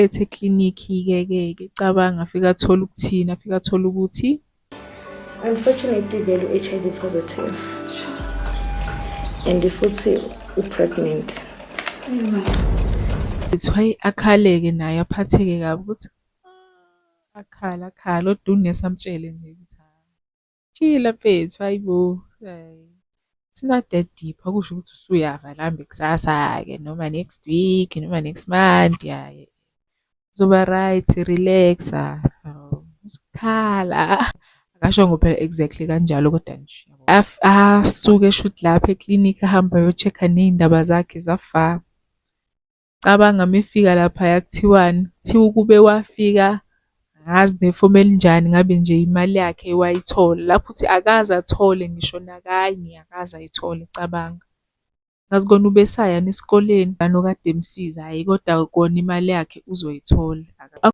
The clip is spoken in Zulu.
Ethi eklinikhi-ke ke ke cabanga afike athole ukuthini, afike athole ukuthi Unfortunately vele u-HIV positive and futhi u-pregnant. Hayi, akhale-ke naye, aphatheke kabi ukuthi akhala akhale, kodwa unesi amtshele nje ukuthi chilla mfethu, hayi bo, it's not that deep, akusho ukuthi usuyafa mhlambe kusasa-ke noma next week noma next month, hhayi. Uzoba right, relax-a, hawu, usukhala. Akashongo phela exactly kanjalo kodwa nje. Asuke shuthi lapha eklinikhi ahambe ayo-check-a ney'ndaba zakhe zafa. Cabanga uma efika laphaya kuthiwani? Kuthiwa ukube wafika angazi nefomu elinjani ngabe nje imali yakhe wayithola. Lapho uthi akaze athole ngisho nakanye, akaze ayithole cabanga. Ngazi kona ubesaya esikoleni okade emsiza, hhayi kodwa kona imali yakhe uzoyithola.